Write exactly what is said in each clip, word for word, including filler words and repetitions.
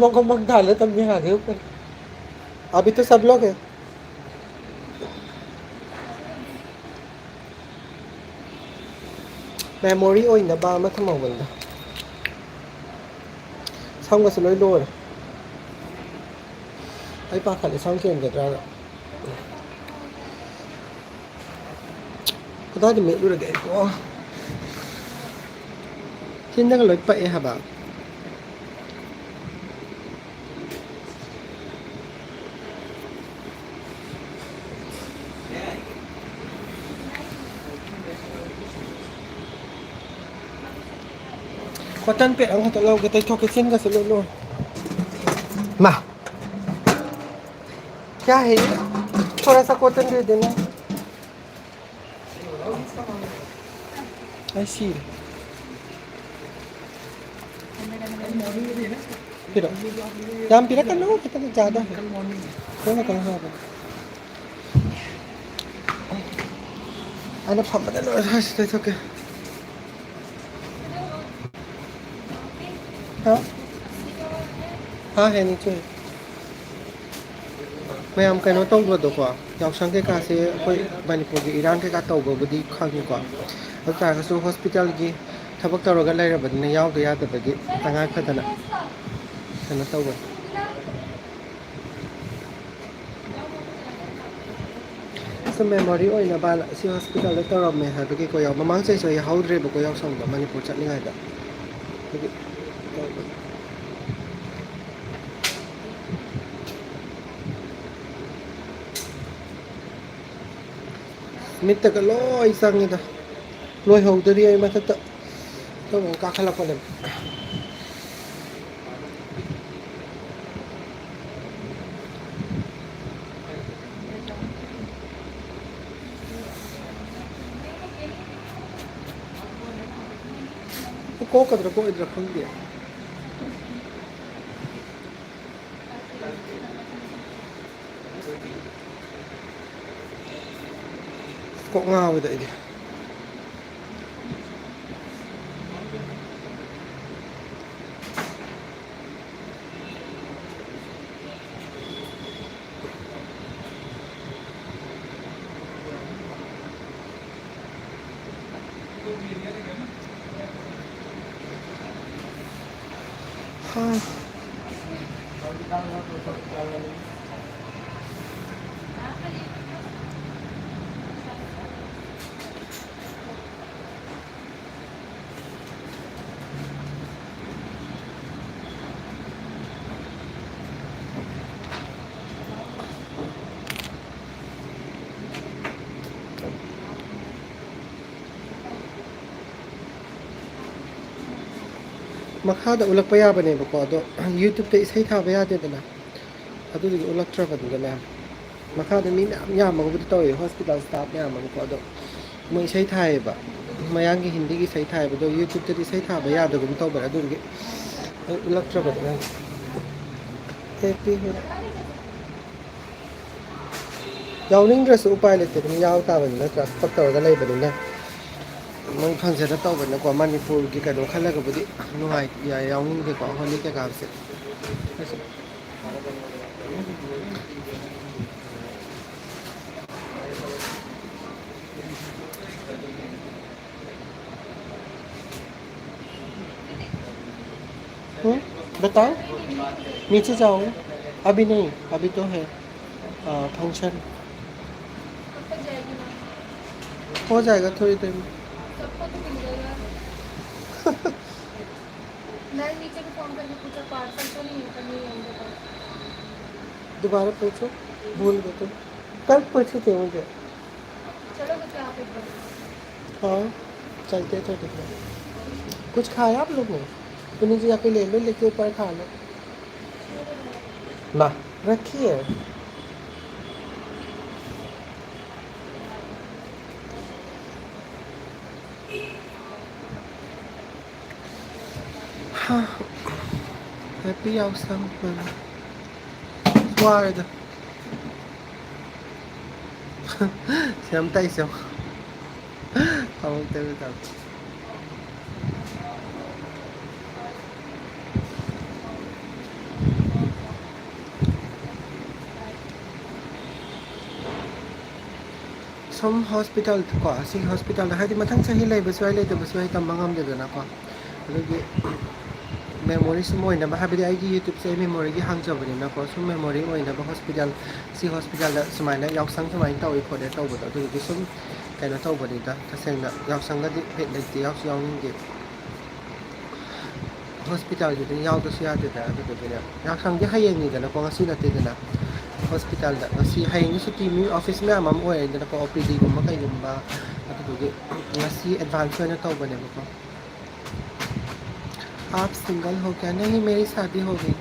ꯃꯪ ꯃꯪ ꯊꯥꯜꯂ ꯊꯝꯃꯤ ꯍꯥꯟꯅꯗꯩ ꯎꯞꯄꯅꯤ꯫ अभी तो सब लोग है। ꯃꯦꯃꯣꯔꯤ ꯑꯣꯏꯅꯕ ꯑꯃ ꯊꯝꯍꯧꯕꯅꯤꯗ꯫ ꯁꯝꯒꯁꯨ ꯂꯣꯏ ꯂꯣꯏꯔꯦ꯫ ꯑꯩ ꯄꯥꯈꯠꯂꯦ ꯁꯝ ꯀꯦꯟꯒꯗ꯭ꯔꯥꯅ꯫ ꯀꯗꯥꯏꯗ ꯃꯦꯠꯂꯨꯔꯒꯦ ꯑꯩꯕꯣ? ꯆꯤꯟꯗꯒ ꯂꯣꯏ ꯄꯛꯑꯦ ꯍꯥꯏꯕ꯫ Cotton pad ꯑꯃꯈꯛꯇ ꯂꯧꯒꯦ, ꯇꯩꯊꯣꯛꯀꯦ, ꯆꯤꯟꯒꯁꯦ ꯂꯣꯏ ꯂꯣꯏꯔꯦ꯫ ꯃꯥ, क्या है ये? थोड़ा सा cotton दे देना। ꯑꯩ ꯁꯤꯔꯦ꯫ ꯄꯤꯔꯛꯑꯣ꯫ ꯌꯥꯝ ꯄꯤꯔꯛꯀꯅꯨ, ꯈꯤꯇꯪ ꯆꯥꯗ꯫ ꯀꯩꯅꯣ ꯀꯩꯅꯣ ꯍꯥꯏꯕ꯫ ꯑꯩꯅ ꯐꯝꯕꯗ ꯂꯣꯏꯔꯦ, ꯁ꯭ꯋꯥꯏꯁꯤꯗ ꯊꯣꯛꯀꯦ꯫ ꯍꯥ? ꯍꯥ, ꯍꯦ, ꯅꯤꯆꯦ꯫ ꯃꯌꯥꯝ ꯀꯩꯅꯣ ꯇꯧꯕꯗꯣꯀꯣ, ꯌꯥꯎꯁꯪ ꯀꯩꯀꯥꯁꯦ ꯑꯩꯈꯣꯏ ꯃꯅꯤꯄꯨꯔꯒꯤ ꯏꯔꯥꯡ ꯀꯩꯀꯥ ꯇꯧꯕꯕꯨꯗꯤ ꯈꯪꯉꯤꯀꯣ, ꯑꯗꯨ ꯇꯥꯔꯒꯁꯨ ꯍꯣꯁꯄꯤꯇꯥꯜꯒꯤ ꯊꯕꯛ ꯇꯧꯔꯒ ꯂꯩꯔꯕꯅꯤꯅ ꯌꯥꯎꯗ ꯌꯥꯗꯕꯒꯤ ꯇꯉꯥꯏ ꯐꯗꯅ ꯀꯩꯅꯣ ꯇꯧꯕꯅꯤ꯫ ꯁꯨꯝ ꯃꯦꯃꯣꯔꯤ ꯑꯣꯏꯅꯕꯅ ꯁꯤ ꯍꯣꯁꯄꯤꯇꯥꯜꯗ ꯇꯧꯔꯝꯃꯦ ꯍꯥꯏꯕꯒꯤꯀꯣ, ꯌꯥꯎ-, ꯃꯃꯥꯡ ꯆꯍꯤꯁꯨ ꯑꯩ ꯌꯥꯎꯍꯧꯗ꯭ꯔꯦꯕꯀꯣ, ꯌꯥꯎꯁꯪꯗ ꯃꯅꯤꯄꯨꯔ ꯆꯠꯂꯤꯉꯩꯗ꯫ ꯑꯗꯨꯒꯤ ꯇꯧꯕꯅꯤ꯫ ꯃꯤꯠꯇꯒ ꯂꯣꯏ ꯆꯪꯉꯤꯗ꯫ ꯂꯣꯏꯍꯧꯗꯔꯤ ꯑꯩ ꯃꯊꯛꯇ꯫ ꯑꯩꯈꯣꯏ ꯀꯥꯈꯠꯂꯛꯄꯗ꯫ ꯀꯣꯛꯀꯗ꯭ꯔꯥ ꯀꯣꯛꯑꯣꯏꯗ꯭ꯔꯥ ꯈꯪꯗꯦ꯫ ꯀꯣꯛ ꯉꯥꯎꯋꯤꯗ ꯑꯩꯗꯤ꯫ ꯃꯈꯥꯗ ꯎꯠꯂꯛꯄ ꯌꯥꯕꯅꯦꯕꯀꯣ, ꯑꯗꯣ YouTube ꯇ ꯏꯁꯩ ꯊꯥꯕ ꯌꯥꯗꯦꯗꯅ, ꯑꯗꯨꯗꯨꯒꯤ ꯎꯠꯂꯛꯇ꯭ꯔꯕꯅꯤꯗꯅꯦ꯫ ꯃꯈꯥꯗ ꯃꯤ ꯃꯌꯥꯝ ꯌꯥꯝꯃꯒꯕꯨꯗꯤ ꯇꯧꯋꯦ, hospital staff ꯃꯌꯥꯝ ꯑꯃꯀꯣ, ꯑꯗꯣ ꯃꯣꯏ ꯏꯁꯩ ꯊꯥꯏꯌꯦꯕ, ꯃꯌꯥꯡꯒꯤ ꯍꯤꯟꯗꯤꯒꯤ ꯏꯁꯩ ꯊꯥꯏꯌꯦꯕ, ꯑꯗꯣ YouTube ꯇꯗꯤ ꯏꯁꯩ ꯊꯥꯕ ꯌꯥꯗꯒꯨꯝ ꯇꯧꯕꯅꯦ, ꯑꯗꯨꯗꯨꯒꯤ ꯑꯩ ꯎꯠꯂꯛꯇ꯭ꯔꯕꯅꯦ꯫ Happy ꯍꯣꯏ꯫ ꯌꯥꯎꯅꯤꯡꯗ꯭ꯔꯁꯨ ꯎꯄꯥꯏ ꯂꯩꯇꯦ, ꯑꯗꯨꯝ ꯌꯥꯎ ꯇꯥꯕꯅꯤ ꯅꯠꯇ꯭ꯔꯥ? ꯊꯕꯛ ꯇꯧꯔꯒ ꯂꯩꯕꯅꯤꯅ꯫ ꯃꯣꯏ ꯈꯪꯖꯗ ꯇꯧꯕꯅꯀꯣ, ꯃꯅꯤꯄꯨꯔꯒꯤ ꯀꯩꯅꯣ ꯈꯜꯂꯒꯕꯨꯗꯤ ꯅꯨꯡꯉꯥꯏ-, ꯌꯥ-, ꯌꯥꯎꯅꯤꯡꯗꯦꯀꯣ, ꯍꯣꯂꯤ ꯀꯩꯀꯥꯁꯦ꯫ हम्म, बताओ। नीचे जाओ। अभी नहीं, अभी तो है, आ, फंक्शन। हो जाएगा थोड़ी देर में। मैं नीचे भी फोन करके पूछा, पार्सल तो नहीं है, पर नहीं आएंगे। दोबारा पूछो, भूल गए तुम। कल पूछे थे मुझे। चलो, तो क्या आप एक बार? हाँ, चलते तो दिख रहे। कुछ खाया आप लोग ने? तो नीचे जाके ले लो, लेके ऊपर खा लो। ना, रखी है। हाँ, happy ꯌꯥꯎꯁꯪ꯫ ꯋꯥꯔꯦꯗ꯫ ꯁꯤ ꯌꯥꯝ ꯇꯥꯏꯁꯦ꯫ ꯍꯧꯔꯛꯇꯕꯩ ꯇꯥꯏꯞꯇ꯫ ꯁꯨꯝ ꯍꯣꯁꯄꯤꯇꯥꯜ ꯀꯣ, ꯑꯁꯤꯒꯤ ꯍꯣꯁꯄꯤꯇꯥꯜꯗ ꯍꯥꯏꯗꯤ ꯃꯊꯪ ꯆꯍꯤ ꯂꯩꯕꯁꯨ ꯌꯥꯏ, ꯂꯩꯇꯕꯁꯨ ꯌꯥꯏ, ꯇꯝꯕ ꯉꯝꯗꯦꯗꯅꯀꯣ꯫ ꯑꯗꯨꯒꯤ ꯃꯦꯃꯣꯔꯤ ꯁꯨꯝ ꯑꯣꯏꯅꯕ, ꯍꯥꯏꯕꯗꯤ ꯑꯩꯒꯤ YouTubeꯁꯦ ꯑꯩ ꯃꯦꯃꯣꯔꯤꯒꯤ ꯍꯥꯡꯖꯕꯅꯤꯅꯀꯣ, ꯁꯨꯝ ꯃꯦꯃꯣꯔꯤ ꯑꯣꯏꯅꯕ ꯍꯣꯁꯄꯤꯇꯥꯜ, ꯁꯤ ꯍꯣꯁꯄꯤꯇꯥꯜꯗ ꯁꯨꯃꯥꯏꯅ ꯌꯥꯎꯁꯪ ꯁꯨꯃꯥꯏꯅ ꯇꯧꯏ ꯈꯣꯠꯂꯦ ꯇꯧꯕꯗꯣ, ꯑꯗꯨꯗꯨꯒꯤ ꯁꯨꯝ ꯀꯩꯅꯣ ꯇꯧꯕꯅꯤꯗ꯫ ꯇꯁꯦꯡꯅ ꯌꯥꯎꯁꯪꯒꯗꯤ ꯕꯤꯠ ꯂꯩꯇꯦ, ꯌꯥꯎꯁꯨ ꯌꯥꯎꯅꯤꯡꯗꯦ꯫ ꯍꯣꯁꯄꯤꯇꯥꯜꯒꯤꯗꯤ ꯌꯥꯎꯗꯁꯨ ꯌꯥꯗꯦꯗꯅ, ꯑꯗꯨꯗꯨꯒꯤꯅꯦ꯫ ꯌꯥꯎꯁꯪꯗꯤ ꯍꯌꯦꯡꯅꯤꯗꯅꯀꯣ, ꯉꯁꯤ ꯅꯠꯇꯦꯗꯅ꯫ ꯍꯣꯁꯄꯤꯇꯥꯜꯗ ꯉꯁꯤ, ꯍꯌꯦꯡꯗꯤ ꯁꯨꯇꯤ, ꯃꯤ ꯑꯣꯐꯤꯁ ꯃꯌꯥꯝ ꯑꯃ ꯑꯣꯏꯔꯦꯗꯅꯀꯣ, OPDꯒꯨꯝꯕ ꯀꯩꯒꯨꯝꯕ, ꯑꯗꯨꯗꯨꯒꯤ ꯉꯁꯤ ꯑꯦꯗꯚꯥꯟꯁ ꯑꯣꯏꯅ ꯇꯧꯕꯅꯦꯕꯀꯣ꯫ आप सिंगल हो क्या? नहीं, मेरी शादी हो गई।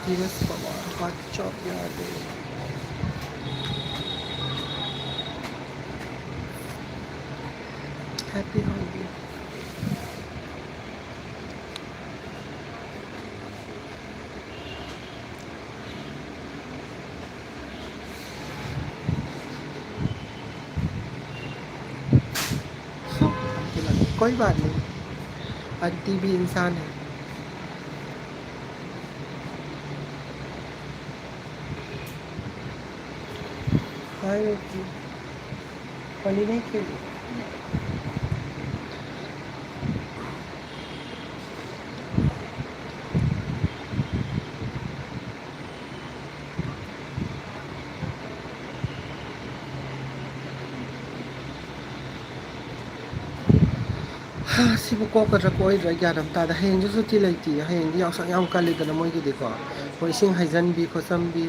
दिवस पवार, बात चौक याद है। Happy Holi। कोई बात नहीं, आंटी भी इंसान है। हाय बेटी, होली नहीं खेली? ꯁꯤꯕꯨ ꯀꯣꯛꯀꯗ꯭ꯔꯥ ꯀꯣꯛꯑꯣꯏꯗ꯭ꯔꯥ ꯒ꯭ꯌꯥꯟ ꯑꯃ ꯇꯥꯗꯦ꯫ ꯍꯌꯦꯡꯁꯨ ꯁꯨꯇꯤ ꯂꯩꯇꯦ, ꯍꯌꯦꯡꯗꯤ ꯌꯥꯎꯁꯪ ꯌꯥꯝ ꯀꯜꯂꯤꯗꯅ ꯃꯣꯏꯒꯤꯗꯤꯀꯣ, ꯃꯣꯏ ꯏꯁꯤꯡ ꯍꯩꯖꯟꯕꯤ ꯈꯣꯠꯆꯟꯕꯤ꯫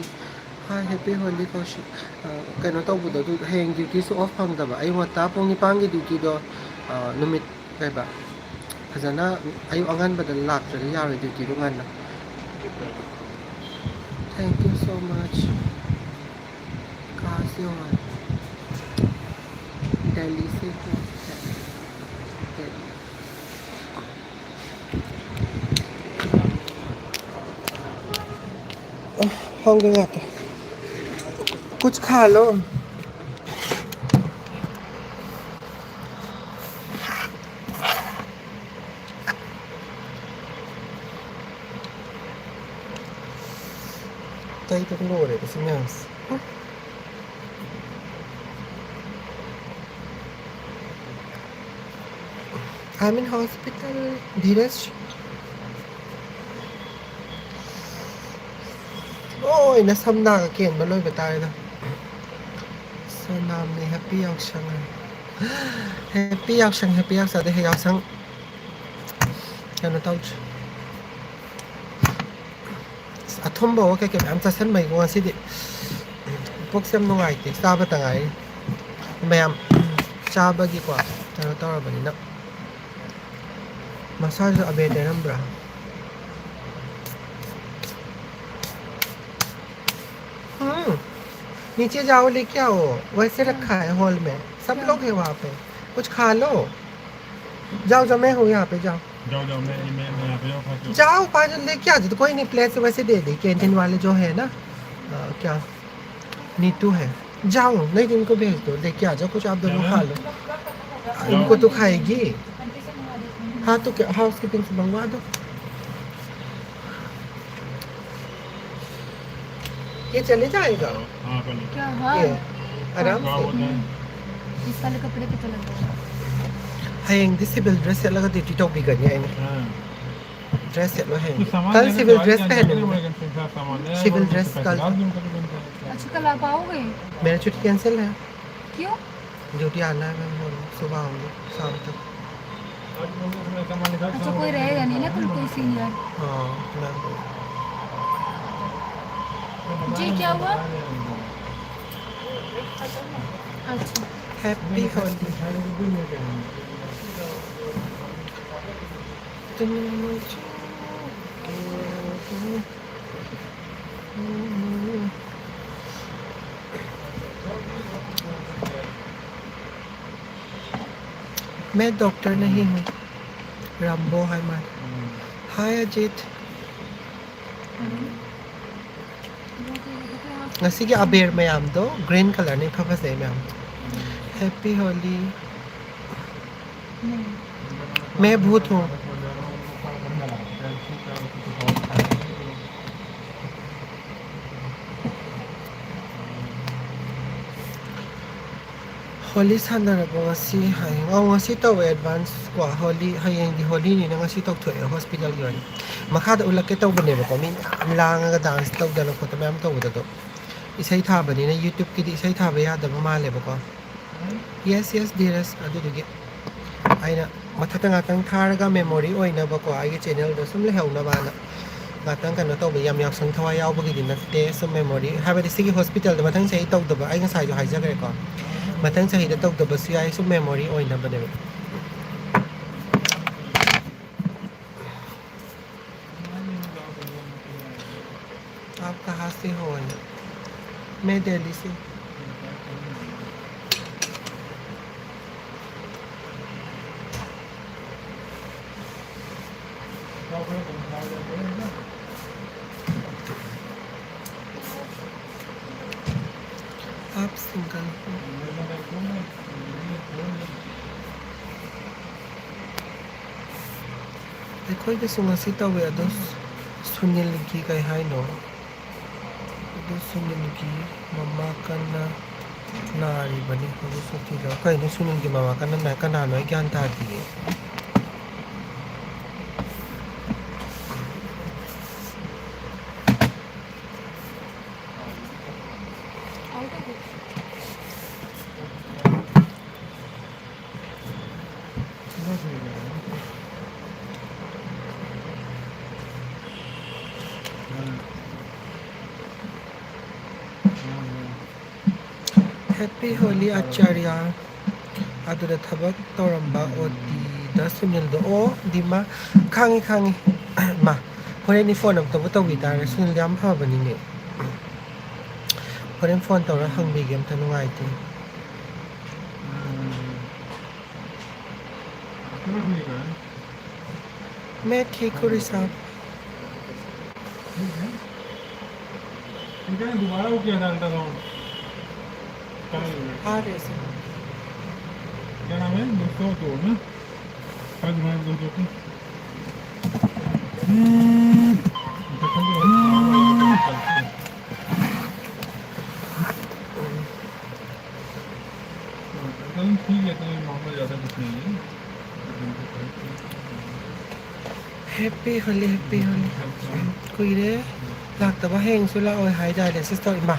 ꯍꯥꯏ, ꯍꯦꯄꯤ ꯍꯣꯂꯤ ꯀꯧꯁꯤ꯫ ꯑ, ꯀꯩꯅꯣ ꯇꯧꯕꯗꯣ, ꯑꯗꯨ ꯍꯌꯦꯡ ꯗ꯭ꯌꯨꯇꯤꯁꯨ ꯑꯣꯐ ꯐꯪꯗꯕ꯫ ꯑꯌꯨꯛ ꯉꯟꯇꯥ ꯄꯨꯡ ꯅꯤꯄꯥꯟꯒꯤ ꯗ꯭ꯌꯨꯇꯤꯗꯣ, ꯑ, ꯅꯨꯃꯤꯠ ꯀꯩꯕ, ꯐꯖꯅ ꯑꯌꯨꯛ ꯑꯉꯟꯕꯗ ꯂꯥꯛꯇ꯭ꯔꯗꯤ ꯌꯥꯔꯣꯏ ꯗ꯭ꯌꯨꯇꯤꯗꯣ ꯉꯟꯅ꯫ Thank you so much. कहाँ से हो आप? दिल्ली से। दिल्ली। ꯍꯧꯔꯦ ꯉꯥꯛꯇ꯫ कुछ खा लो। ꯑꯩꯗꯣ ꯂꯣꯏꯔꯦꯕ ꯁꯤ ꯃꯌꯥꯝꯁꯦ꯫ I'm in hospital, ꯙꯤꯔꯖ꯫ ꯂꯣꯏꯅ ꯁꯝ ꯅꯥꯒ ꯀꯦꯟꯕ ꯂꯣꯏꯕ ꯇꯥꯔꯦꯗ꯫ ꯁꯣꯅꯥꯝꯅꯤ ꯍꯦꯄꯤ ꯌꯥꯎꯁꯪ꯫ ꯍꯦꯄꯤ ꯌꯥꯎꯁꯪ, ꯍꯦꯄꯤ ꯌꯥꯎꯁꯪ, ꯑꯗꯩ ꯌꯥꯎꯁꯪ ꯀꯩꯅꯣ ꯇꯧꯗ꯭ꯔꯦ꯫ ꯑꯁ, ꯑꯊꯨꯝꯕ ꯑꯣ ꯀꯩꯀꯩ ꯃꯌꯥꯝ ꯆꯥꯁꯟꯕꯩꯀꯣ ꯉꯁꯤꯗꯤ꯫ ꯄꯨꯛꯁꯦ ꯌꯥꯝ ꯅꯨꯡꯉꯥꯏꯇꯦ, ꯆꯥꯕꯇ ꯉꯥꯏꯔꯤ꯫ ꯃꯌꯥꯝ ꯆꯥꯕꯒꯤꯀꯣ ꯀꯩꯅꯣ ꯇꯧꯔꯕꯅꯤꯅ꯫ ꯃꯁꯥꯁꯨ ꯑꯕꯦꯔ ꯇꯩꯔꯝꯕ꯭ꯔꯥ? हम्म, नीचे जाओ, लेके आओ, वैसे रखा है हॉल में, सब लोग हैं वहाँ पे, कुछ खा लो। जाओ, जाओ, मैं हूँ यहाँ पे, जाओ। जाओ, जाओ, मैं, मैं, मैं यहाँ पे जाओ, खा के। जाओ, पाँच लेके आ जाओ, तो कोई नहीं, प्लेट से वैसे दे दे, कैंटीन वाले जो है ना, अ, क्या, नीतू है, जाओ, नहीं तो इनको भेज दो, लेके आ जाओ, कुछ आप दोनों खा लो। इनको तो खाएगी। हाँ, तो क्या, हाउसकीपिंग से मंगवा दो। ये चले जाएगा? हाँ, कर लो। क्या हाल? ये, आराम से। इस वाले कपड़े पे तो लग रहा है। ꯍꯌꯦꯡꯗꯤ civil dress ꯁꯦꯠꯂꯒ duty ꯇꯧꯕꯤꯒꯅꯤ ꯑꯩꯅ꯫ हाँ। Dress ꯁꯦꯠꯂꯣ ꯍꯌꯦꯡꯗꯤ꯫ तो सामान कल लेने civil तो dress आएंगे, पहनूंगी मैं। सामान लेना है, civil वो dress तो कल। पचास दिन का भी बनता है। अच्छा, कल आप आओगे? मेरा छुट्टी cancel है। क्यों? Duty आना है मैम, बोलो, सुबह आऊंगी शाम तक। अच्छा, कोई रहेगा नहीं ना कल, कोई सीनियर? हाँ, मैम। जी, क्या हुआ? अच्छा। Happy Holi। मैं डॉक्टर नहीं हूँ, रामबो है मैं। हाय अजीत। ꯉꯁꯤꯒꯤ ꯑꯕꯦꯔ ꯃꯌꯥꯝꯗꯣ green colourꯅ ꯏꯐ ꯐꯖꯩ ꯃꯌꯥꯝ꯫ Happy Holi। मैं भूत हूँ। ꯍꯣꯂꯤ ꯁꯥꯟꯅꯔꯕꯣ ꯉꯁꯤ? ꯍꯥꯏ꯫ ꯑꯧ, ꯉꯁꯤ ꯇꯧꯋꯦ ꯑꯦꯗꯚꯥꯟꯁ ꯀꯣ꯫ ꯍꯣꯂꯤ, ꯍꯌꯦꯡꯗꯤ ꯍꯣꯂꯤꯅꯤꯅ ꯉꯁꯤ ꯇꯧꯊꯣꯛꯑꯦ ꯍꯣꯁꯄꯤꯇꯥꯜꯒꯤ ꯑꯣꯏꯅ꯫ ꯃꯈꯥꯗ ꯎꯠꯂꯛꯀꯦ ꯇꯧꯕꯅꯦꯕꯀꯣ, ꯃꯤ ꯃꯌꯥꯝ ꯂꯥꯡꯉꯒ ꯗꯥꯟꯁ ꯇꯧꯗꯅ ꯈꯣꯠꯇꯅ ꯃꯌꯥꯝ ꯇꯧꯕꯗꯣ, ꯑꯗꯣ ꯏꯁꯩ ꯊꯥꯕꯅꯤꯅ YouTubeꯀꯤꯗꯤ ꯏꯁꯩ ꯊꯥꯕ ꯌꯥꯗꯕ ꯃꯥꯜꯂꯦꯕꯀꯣ꯫ Yes, yes, dearest꯫ ꯑꯗꯨꯗꯨꯒꯤ ꯑꯩꯅ ꯃꯊꯛꯇ ꯉꯥꯛꯇꯪ ꯊꯥꯔꯒ memory ꯑꯣꯏꯅꯕꯀꯣ, ꯑꯩꯒꯤ ꯆꯦꯅꯦꯜꯗ ꯁꯨꯝ ꯂꯩꯍꯧꯅꯕꯅ꯫ ꯉꯥꯛꯇꯪ ꯀꯩꯅꯣ ꯇꯧꯕ, ꯌꯥꯝ ꯌꯥꯎꯁꯪ ꯊꯋꯥꯏ ꯌꯥꯎꯕꯒꯤꯗꯤ ꯅꯠꯇꯦ, ꯁꯨꯝ memory꯫ ꯍꯥꯏꯕꯗꯤ ꯁꯤꯒꯤ ꯍꯣꯁꯄꯤꯇꯥꯜꯗ ꯃꯊꯪ ꯆꯍꯤ ꯇꯧꯗꯕ, ꯑꯩ ꯉꯁꯥꯏꯁꯨ ꯍꯥꯏꯖꯈ꯭ꯔꯦꯀꯣ, ꯃꯊꯪ ꯆꯍꯤꯗ ꯇꯧꯗꯕꯁꯨ ꯌꯥꯏ, ꯁꯨꯝ memory ꯑꯣꯏꯅꯕꯅꯦꯕ꯫ आप कहाँ से हो? मैं दिल्ली से। आप सिंगल हो? ꯑꯩꯈꯣꯏꯒꯤꯁꯨ ꯉꯁꯤ ꯇꯧꯋꯦ, ꯑꯗꯣ ꯁꯨꯅꯤꯜꯒꯤ ꯀꯩ ꯍꯥꯏꯅꯣ? ꯑꯗꯨ ꯁꯨꯅꯤꯜꯒꯤ ꯃꯃꯥ ꯀꯟꯅ ꯅꯥꯔꯤꯕꯅꯤ ꯍꯧꯖꯤꯛ ꯁꯨꯇꯤ ꯂꯧ-, ꯀꯩꯅꯣ ꯁꯨꯅꯤꯜꯒꯤ ꯃꯃꯥ ꯀꯟꯅ ꯅꯥꯏ? ꯀꯅꯥꯅꯣ? ꯑꯩ ꯒ꯭ꯌꯥꯟ ꯇꯥꯗꯤꯌꯦ꯫ Happy Holi, Acharya꯫ ꯑꯗꯨꯗ ꯊꯕꯛ ꯇꯧꯔꯝꯕ ꯑꯣ ꯇꯤꯗ ꯁꯨꯅꯤꯜꯗꯣ꯫ ꯑꯣ, ꯗꯤꯃꯥ, ꯈꯪꯉꯤ, ꯈꯪꯉꯤ꯫ ꯃꯥ, ꯍꯣꯔꯦꯟꯗꯤ ꯐꯣꯟ ꯑꯝꯇꯕꯨ ꯇꯧꯕꯤ ꯇꯥꯔꯦ꯫ ꯁꯨꯅꯤꯜꯗꯣ ꯌꯥꯝ ꯐꯕꯅꯤꯅꯦ꯫ ꯍꯣꯔꯦꯟ ꯐꯣꯟ ꯇꯧꯔ ꯍꯪꯕꯤꯒꯦ, ꯑꯝꯇ ꯅꯨꯡꯉꯥꯏꯇꯦ꯫ मैं ठीक हूँ, ऋषभ। ठीक है, दोबारा वो किया डालता था। आ रहे सर। क्या नाम है? दोस्तों, दो ना? कल मैं दो, दो, दो। Happy Holi, Happy Holi. ꯀꯨꯏꯔꯦ ꯂꯥꯛꯇꯕ꯫ ꯍꯌꯦꯡꯁꯨ ꯂꯥꯛꯑꯣꯏ ꯍꯥꯏꯗꯥꯏꯅꯦ ꯁꯤꯁꯇꯔ? ꯏꯃꯥ,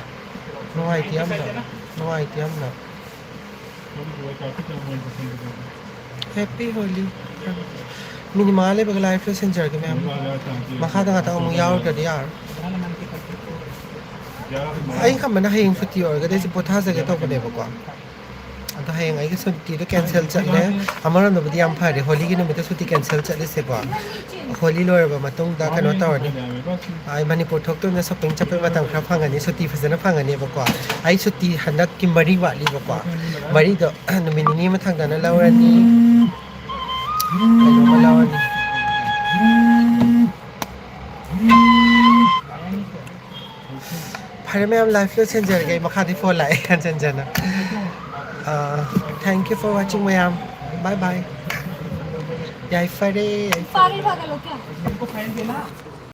ꯅꯨꯡꯉꯥꯏꯇꯦ ꯌꯥꯝꯅ, ꯅꯨꯡꯉꯥꯏꯇꯦ ꯌꯥꯝꯅ꯫ Happy Holi. ꯃꯤꯅꯤꯠ ꯃꯉꯥ ꯂꯩꯕꯒ ꯂꯥꯏꯐ ꯂꯣꯏꯁꯤꯟꯖꯔꯒꯦ ꯃꯌꯥꯝ꯫ ꯃꯈꯥꯗ ꯉꯥꯛꯇꯪ ꯑꯃꯨꯛ ꯌꯥꯎꯔꯨꯗ꯭ꯔꯗꯤ ꯌꯥꯔꯣꯏ꯫ ꯑꯩ ꯈꯟꯕꯅ ꯍꯌꯦꯡ ꯁꯨꯇꯤ ꯑꯣꯏꯔꯒꯗꯤ ꯑꯩꯁꯦ ꯄꯣꯊꯥꯖꯒꯦ ꯇꯧꯕꯅꯦꯕꯀꯣ꯫ ꯑꯗꯣ ꯍꯌꯦꯡ ꯑꯩꯒꯤ ꯁꯨꯇꯤꯗꯣ ꯀꯦꯟꯁꯦꯜ ꯆꯠꯂꯦ꯫ ꯑꯃꯔꯣꯝꯗꯕꯨꯗꯤ ꯌꯥꯝ ꯐꯔꯦ, ꯍꯣꯂꯤꯒꯤ ꯅꯨꯃꯤꯠꯇ ꯁꯨꯇꯤ ꯀꯦꯟꯁꯦꯜ ꯆꯠꯂꯤꯁꯦꯀꯣ꯫ ꯍꯣꯂꯤ ꯂꯣꯏꯔꯕ ꯃꯇꯨꯡꯗ ꯀꯩꯅꯣ ꯇꯧꯔꯅꯤ, ꯑꯩ ꯃꯅꯤꯄꯨꯔ ꯊꯣꯛꯇꯣꯏꯅ ꯁꯣꯄꯤꯡ ꯆꯠꯄꯩ ꯃꯇꯝ ꯈꯔ ꯐꯪꯒꯅꯤ, ꯁꯨꯇꯤ ꯐꯖꯅ ꯐꯪꯒꯅꯦꯕꯀꯣ꯫ ꯑꯩ ꯁꯨꯇꯤ ꯍꯟꯗꯛꯀꯤ ꯃꯔꯤ ꯋꯥꯠꯂꯤꯕꯀꯣ꯫ ꯃꯔꯤꯗꯣ ꯅꯨꯃꯤꯠ ꯅꯤꯅꯤ ꯑꯃ ꯊꯪꯗꯅ ꯂꯧꯔꯅꯤ꯫ ꯀꯩꯅꯣꯝꯃ ꯂꯧꯔꯅꯤ꯫ ꯐꯔꯦ ꯃꯌꯥꯝ, ꯂꯥꯏꯐ ꯂꯣꯏꯁꯤꯟꯖꯔꯒꯦ꯫ ꯑꯩ ꯃꯈꯥꯗꯤ ꯐꯣꯟ ꯂꯥꯛꯑꯦ ꯍꯟꯖꯟꯖꯅ꯫ Thank you for watching ꯃꯌꯥꯝ꯫ Bye bye꯫ ꯌꯥꯏꯐꯔꯦ, ꯌꯥꯏꯐꯔꯦ꯫